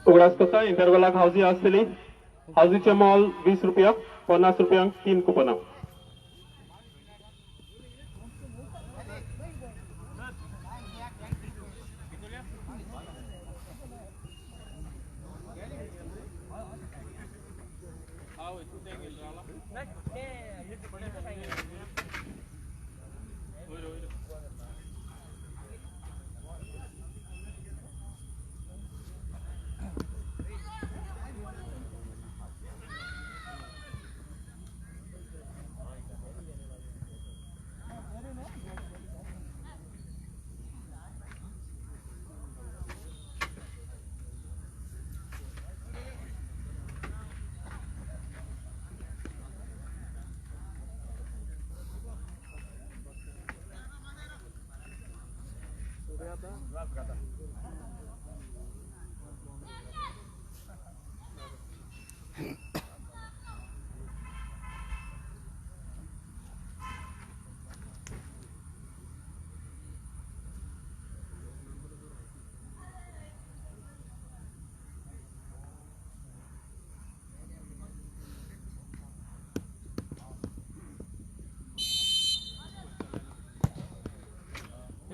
उगडास करता इंटरवलाक हावजी आसतली. हावजीचे मोल 20 रुपया, 50 रुपयांक 3 कुपनां.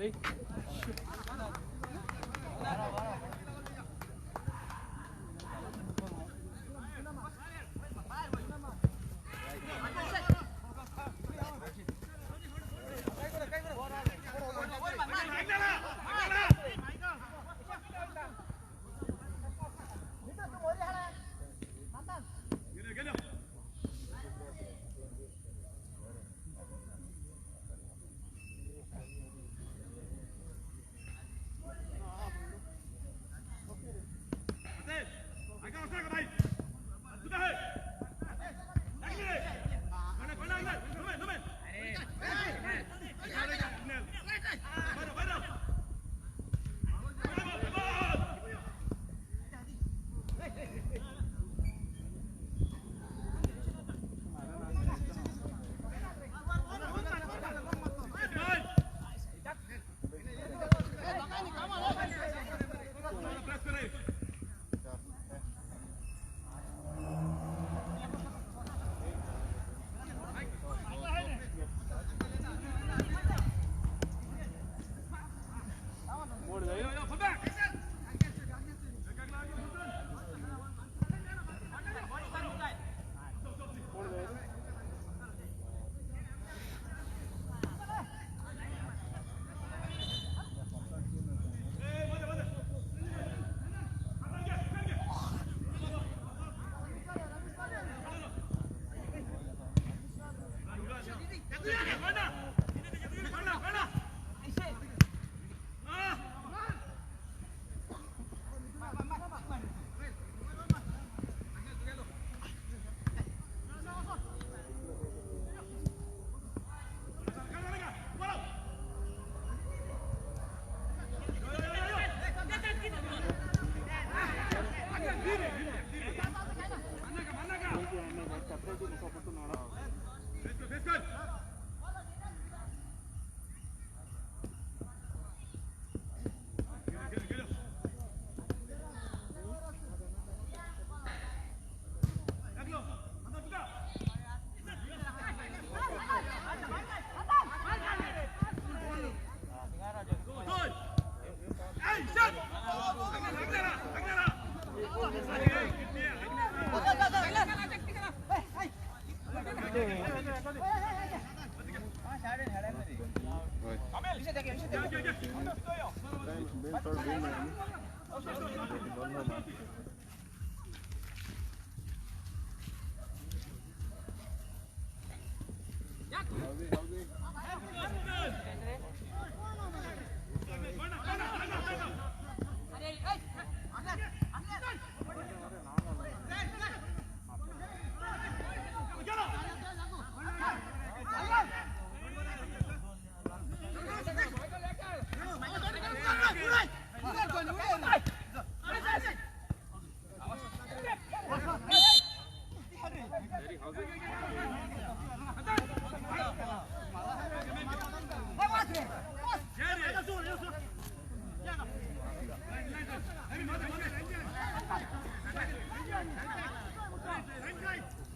Hey. Hey,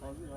Hey!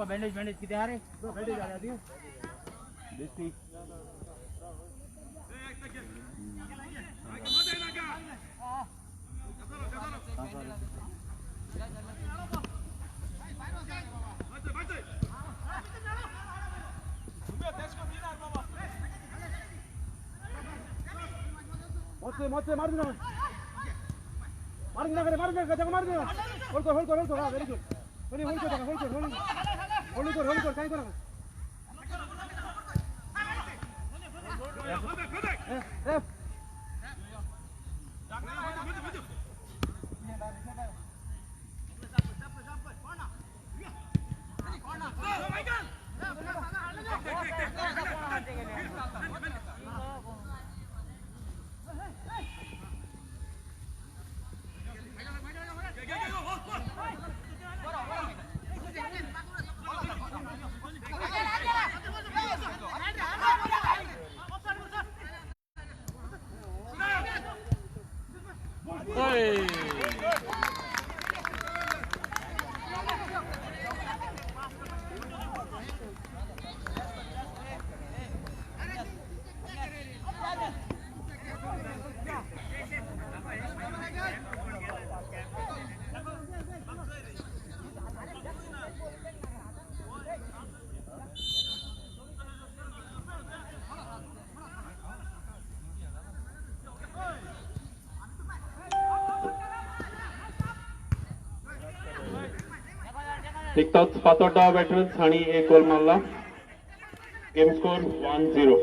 Bandage bandage कितने आ रहे? बैंडेज आ रही है मार दो। होल्ड कर काई करा रेफ निकतोच फातोड्डा वेटरन्स हांणी एक गोल मारला. Game score 1-0.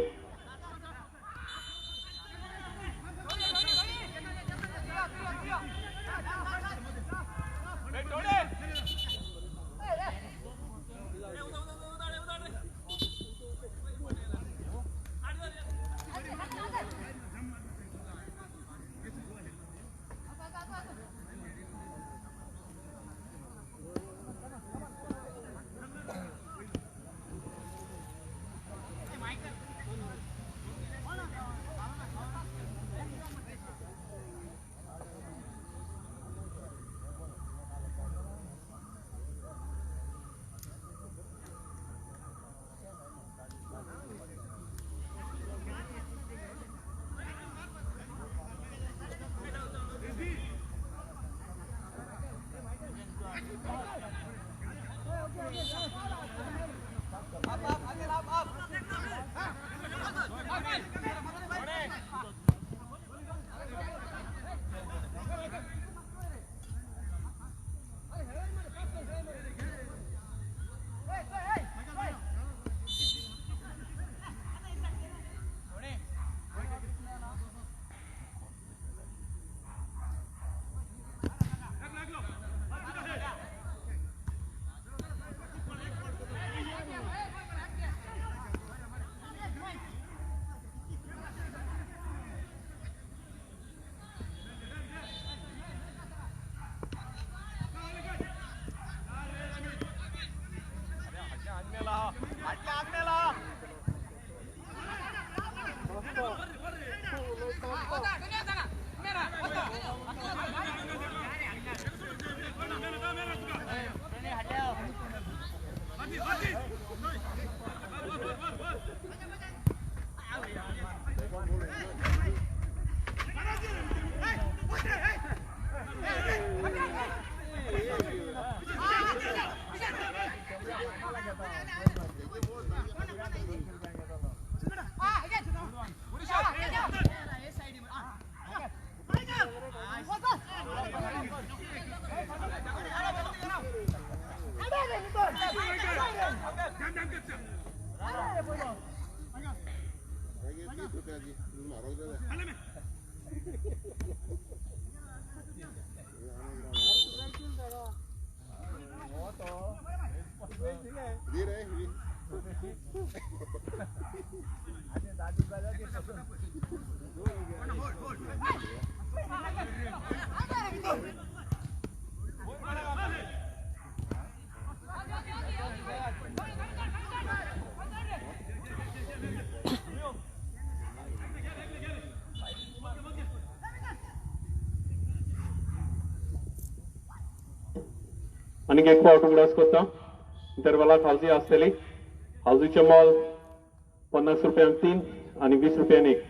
आनीक एक फावट उगडास करता, इंटरवलाक हावजी आसतली. हावजीचें मोल 50 रुपयांक 3 आनी 20 रुपयांक 1.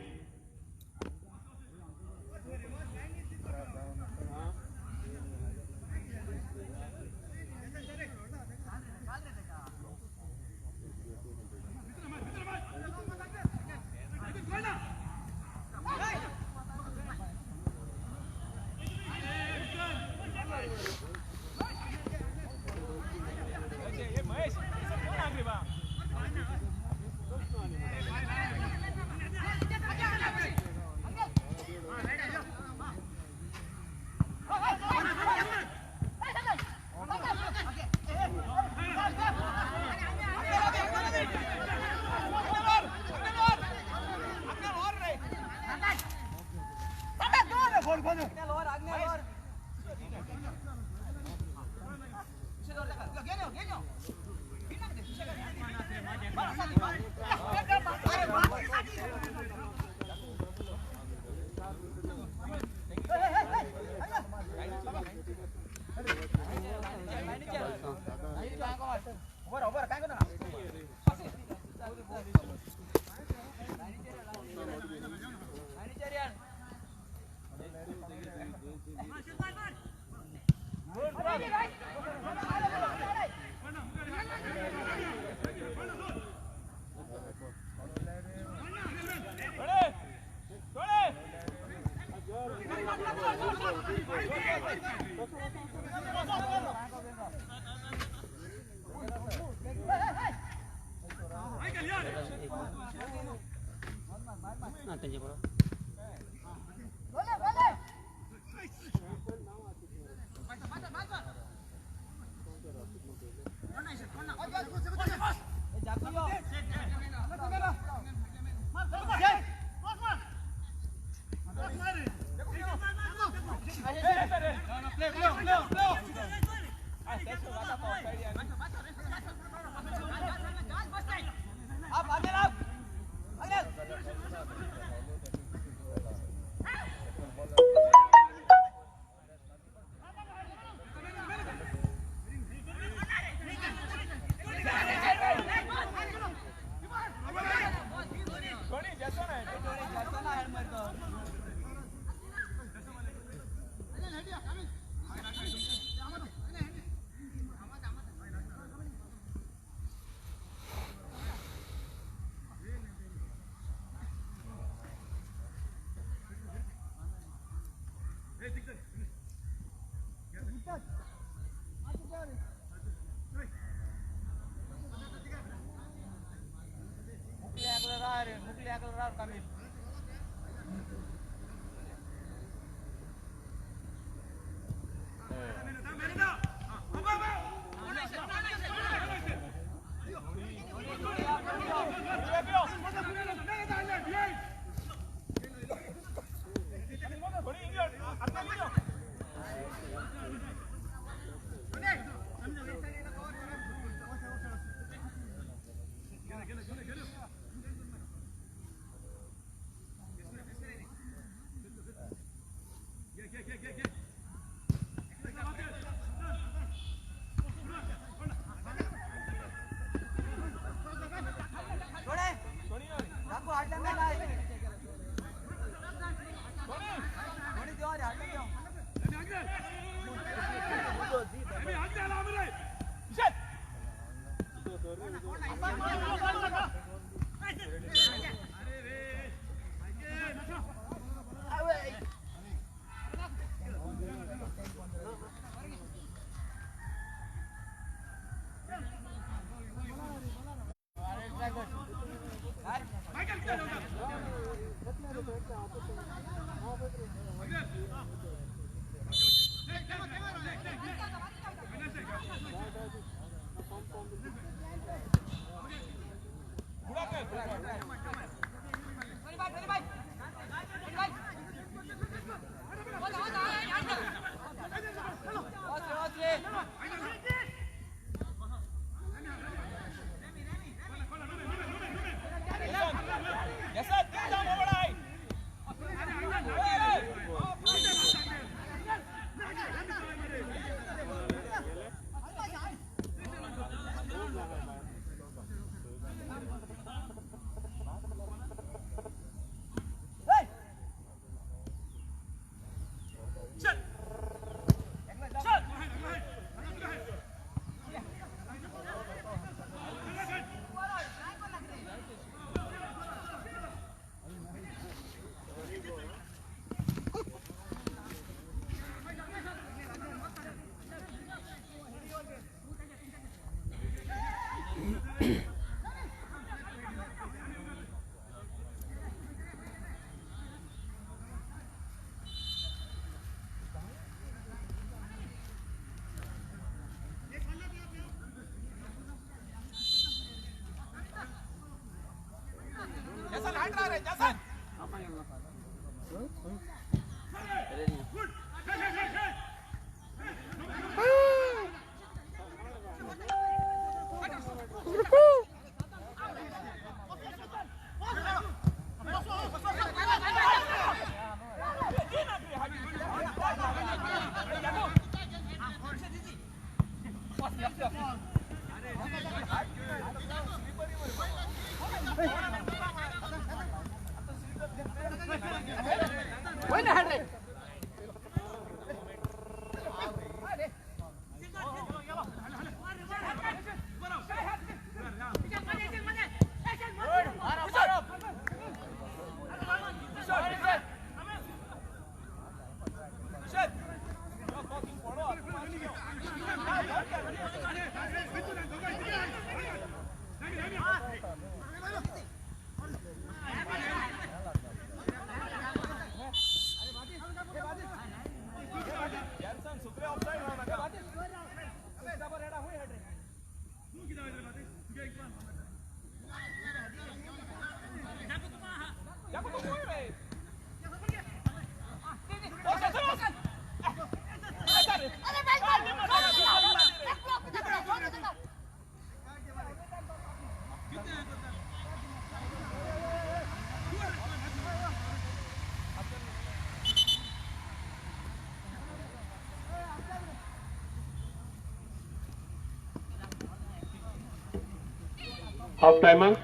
हाफ टायमाक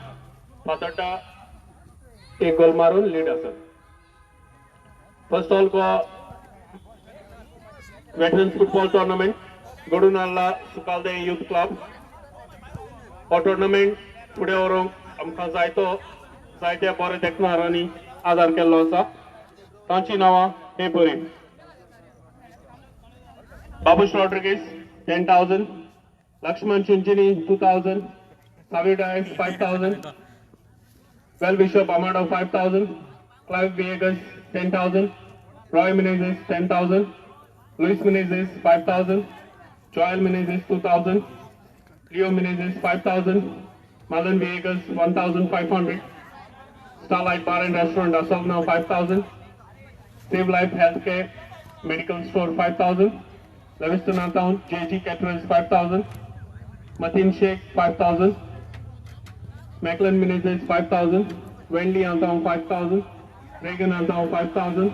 फातोड्डा एक गोल मारून लीड आसा. First all Goa veterans football tournament घडून हाडला सुकालदे युथ क्लब. हो टुर्नामेंट फुडें व्हरूंक आमकां जायत्या बरे देखणारांनी आदार केल्लो आसा. तांची नांवां हे बरी: Babush Rodrigues 10,000, Laxman Chinchini 2,000, Savio Dias 5,000, Well Bishop Amado 5,000, Clive Viegas 10,000, Roy Menezes 10,000, Luis Menezes 5,000, Joel Menezes 2,000, Leo Menezes 5,000, Marlon Viegas 1,500, Starlight Bar and Restaurant Asogna 5,000, Save Life Healthcare Medical Store 5,000, Lewiston Town JG Caterers 5,000, Mateen Sheikh 5,000, Macklin Menezes 5,000, Wendy Antao 5,000, Reagan Antao 5,000,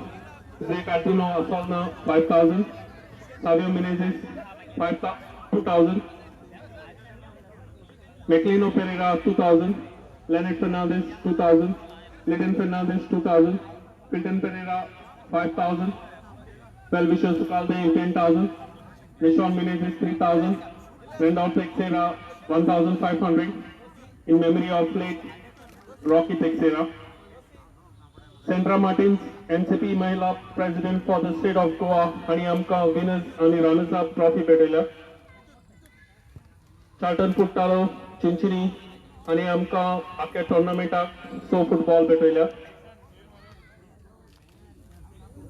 Zach Artuno Asolna 5,000, Savio Menezes 2,000, Meclino Pereira 2,000, Leonard Fernandez 2,000, Lyndon Fernandez 2,000, Pilton Pereira 5,000, Well Wishes Sukalde 10,000, Nishon Menezes 3,000, Randolph Texera 1,500 in memory of late Rocky Texera. Sandra Martins, NCP Mahila President for the state of Goa, हांणी आमकां winners आनी runners up trophy भेटयल्या. चार्टन फुट्टालो चिंचिनी हांणी आमकां आख्या टुर्नामेंटाक 6 football भेटयल्या.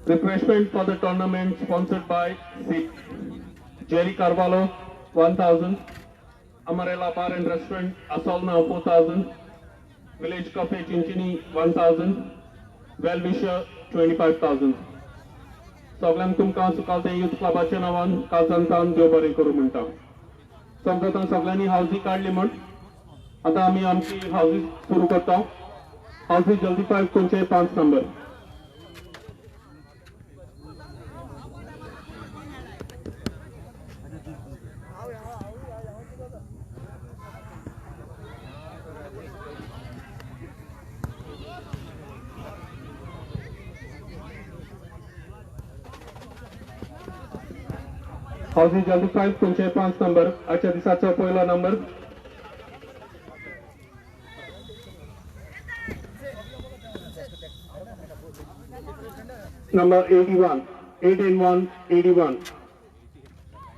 Refreshment for the tournament sponsored by SIP. Jerry Carvalho 1,000, Amarela Bar and Restaurant Asolna 4,000, Village Cafe Chinchini 1,000, Well Wisher 25,000. सगळ्यांक तुमकां सुकालते youth क्लबाच्या नांवान कालसान देव बरें करूं म्हणटा. समजा सगळ्यांनी हावजी काडली म्हण आतां आमी आमची हावजी सुरू करता. हावजी जल्दी 5 खंयचे 5 नंबर. हावजी जल्दी 5 खंयचे 5 नंबर. आजच्या दिसाचो पयलो नंबर नंबर 81, 8 and 1 81.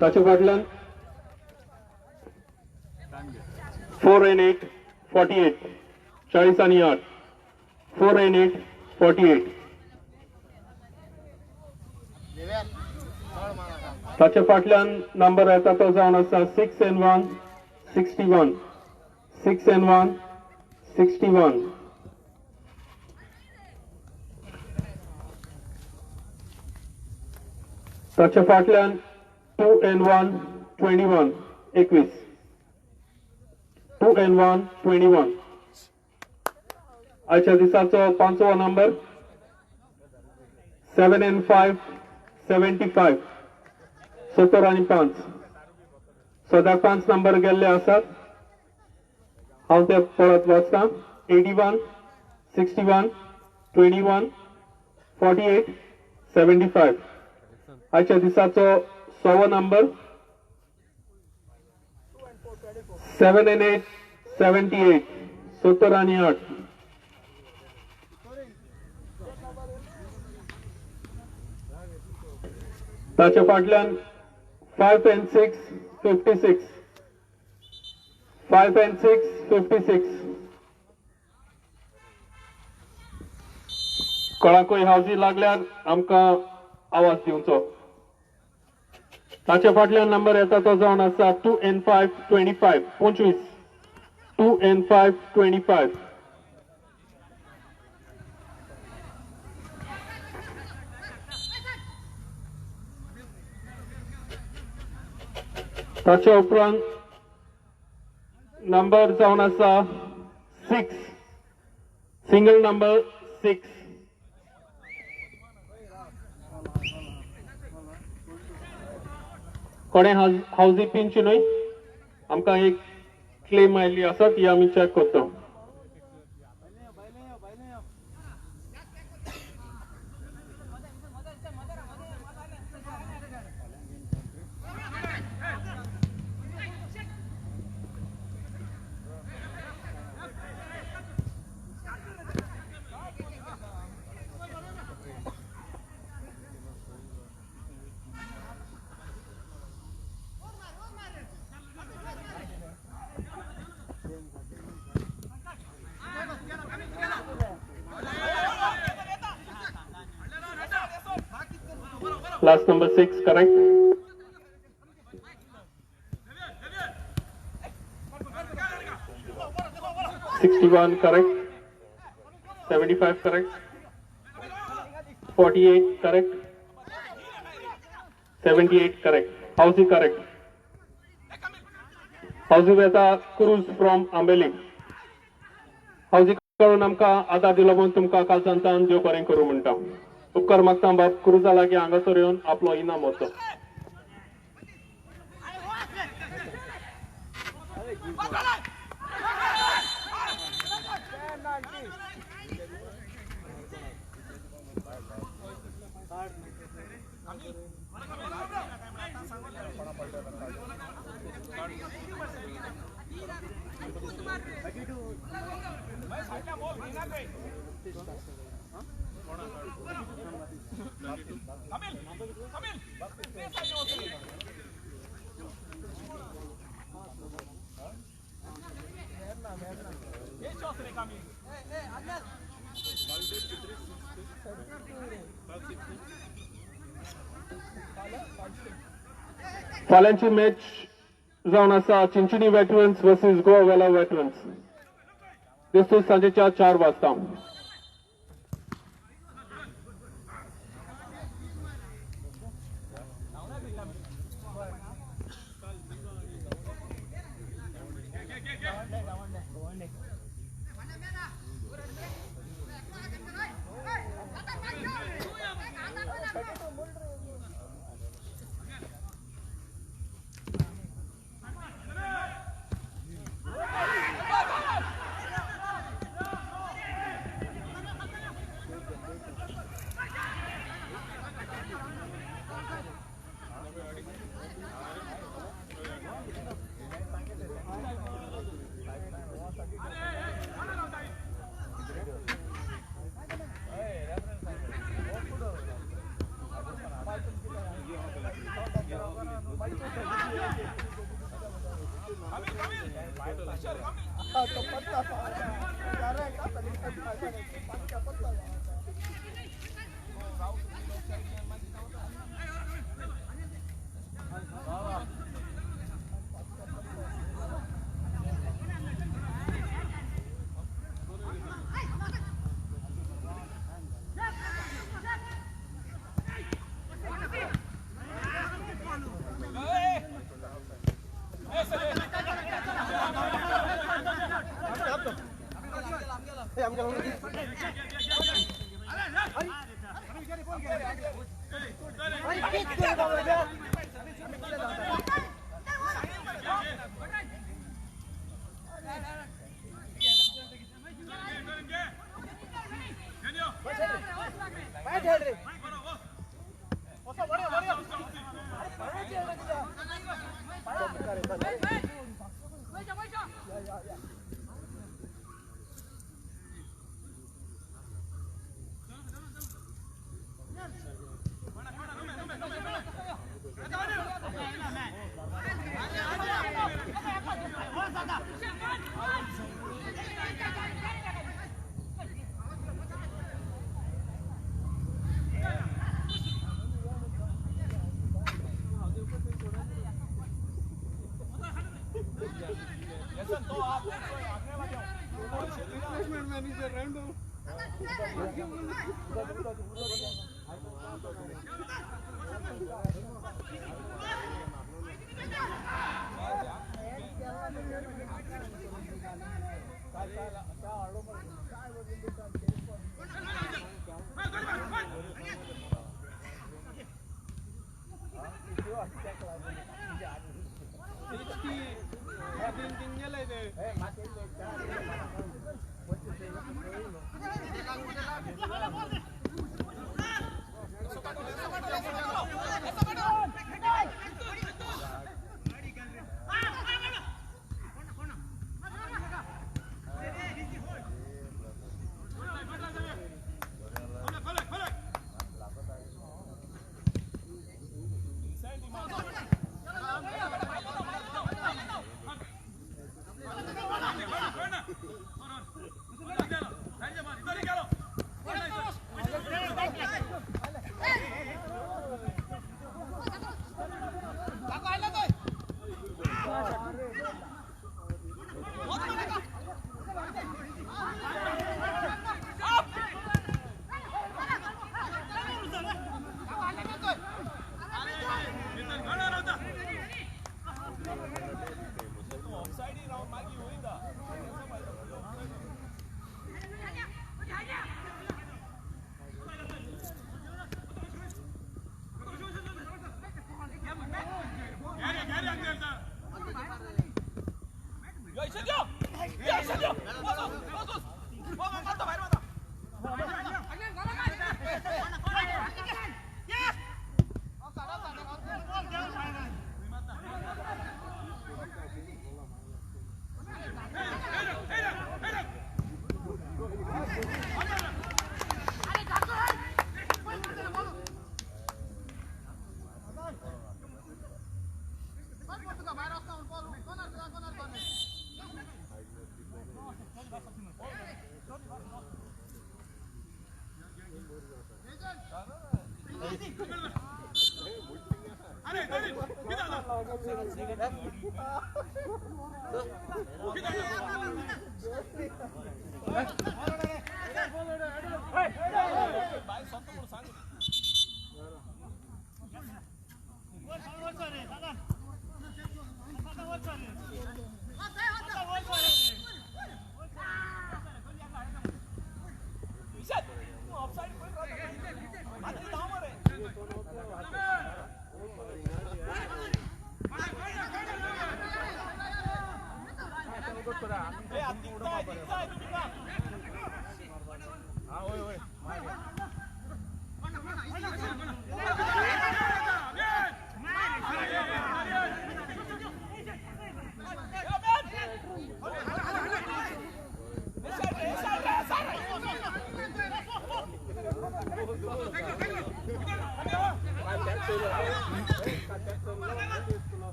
ताचे फाटल्यान 4 and 8 48, 40 आणि 8, 4 and 8 48. ताचे फाटल्यान नंबर येता तो जावन आसा 6 and 1 61, 6 and 1 61. ताच्या फाटल्यान 2 and 1 21 21 2 and 1 21. आयच्या दिसाचो पांचवो नंबर 7 and 5 75 70 आनी 5. सद्याक 5 नंबर गेल्ले आसात. हांव ते परत वाचता. 81 61 21 48 75. आयच्या दिसाचो सवो नंबर 7 and 8 78 70 आनी 8. ताच्या फाटल्यान 5 and 6 56 5 and 6 56. कोणाकूय हावजी लागल्यार आमकां आवाज दिवचो. ताच्या फाटल्यान नंबर येता तो जावन आसा 2 and 5 25 25 2 and 5 25. ताच्या उपरांत नंबर जावन आसा 6 सिंगल नंबर 6. कोणें हावजी पिनची न्हय, आमकां एक क्लेम आयिल्ली आसा ती आमी चॅक करता. Last number 6, correct. 61, correct. 75, correct. 48, correct. 78, correct. How's he correct? How's he Veta Cruz from Ambeli? How's he करून आमकां आदार दिलो म्हणून तुमकां कालसान देव बरें करूं म्हणटा. उपकार मागता बाब क्रुजा लागीं हांगासर येवन आपलो इनाम वचो. फाल्यांची मॅच जावन आसा Chinchinim veterans versus Goa Vela veterans. दिस्तू सांजेच्या 4 वाजता.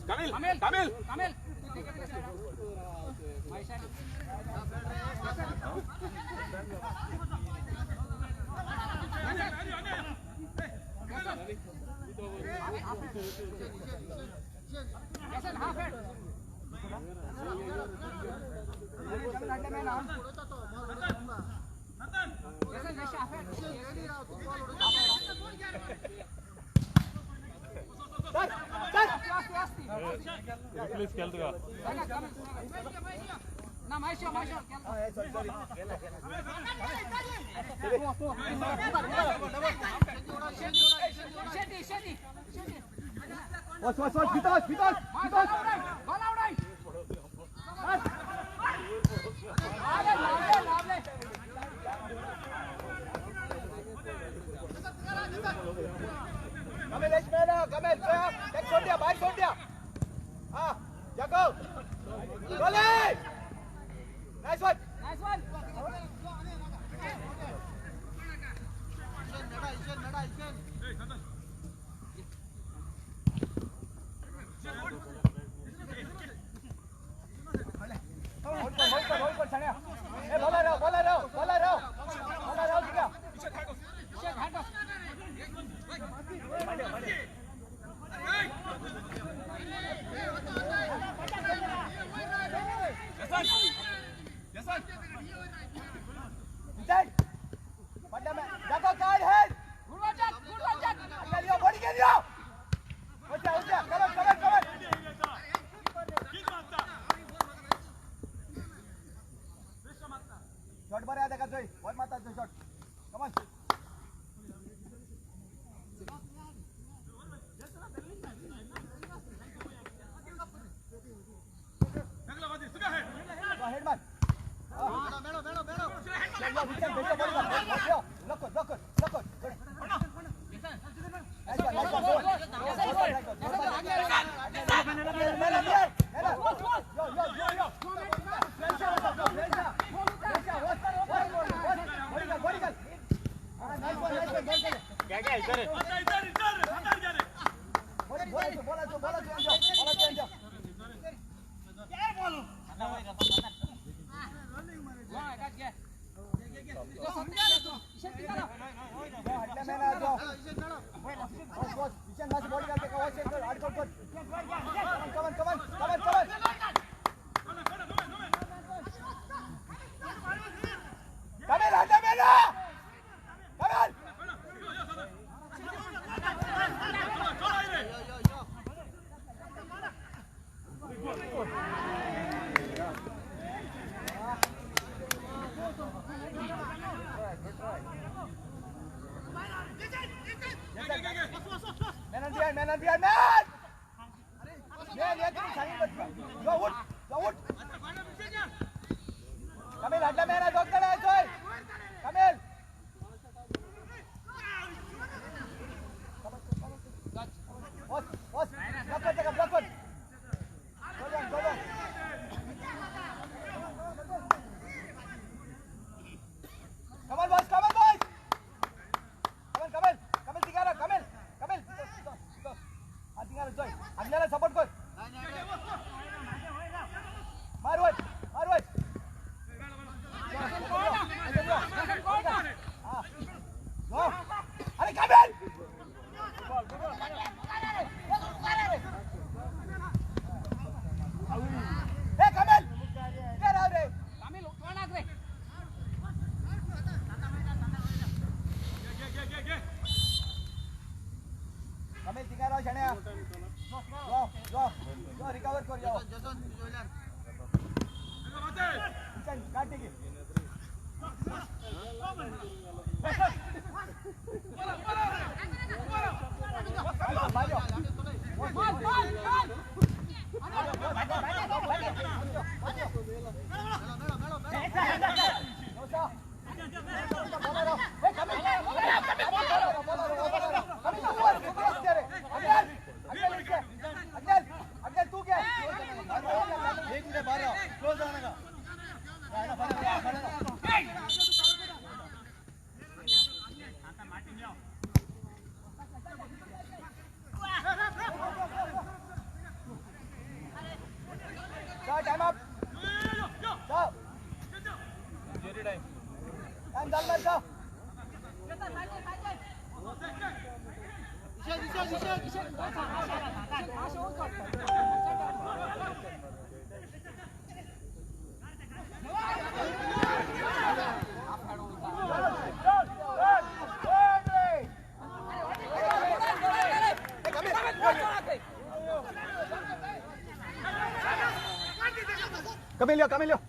Kamil, Kamil, Kamil. Watch, watch, watch, Vitas, Vitas, Vitas. Kamil, H man, Kamil, take छोड़ दिया, बाहर छोड़ दिया. हाँ, जाको. गोले. Nice one. Nice one. Hold कर, hold कर, hold कर, छानिया. ए, बोला रहो, बोला रहो, बोला रहो, बोला रहो, ठीक है. Inside. बड्डा में जाको card head. Good one, Jack. Good one, Jack. अंदर लियो, बॉडी के लियो. हो जा, हो जा, कवर, कवर, कवर. शॉट बरे आता का जोई, बॉल मारता जो shot. Come on. Head man. Camilo, Camilo.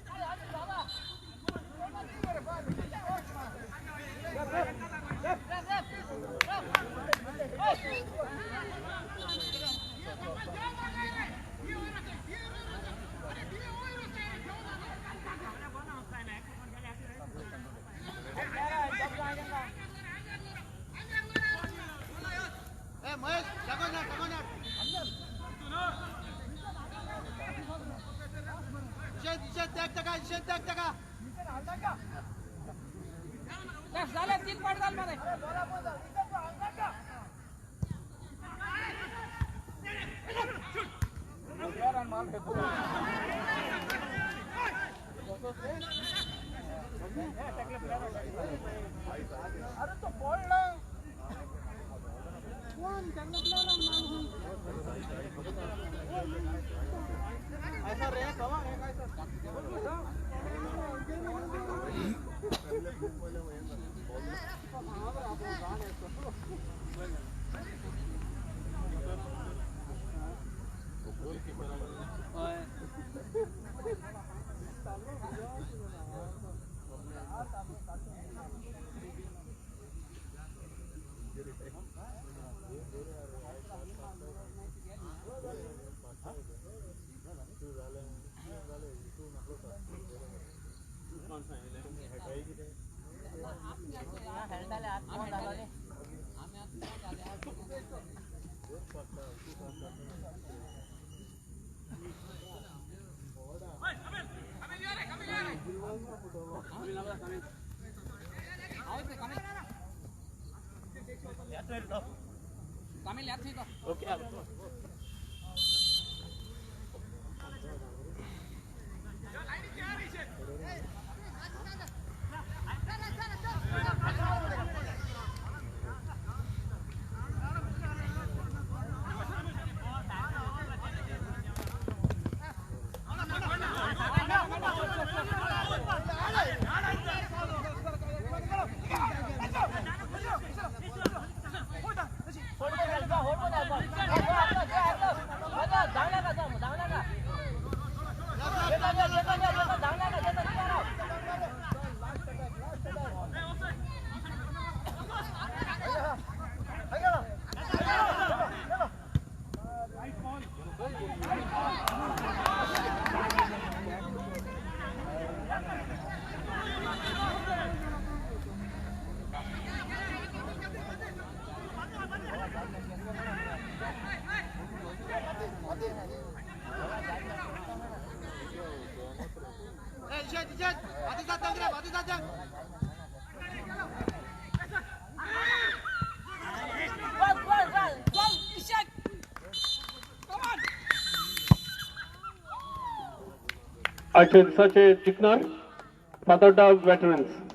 अठे दिसाचे जिखणार फातोर्डा वेटरन्स.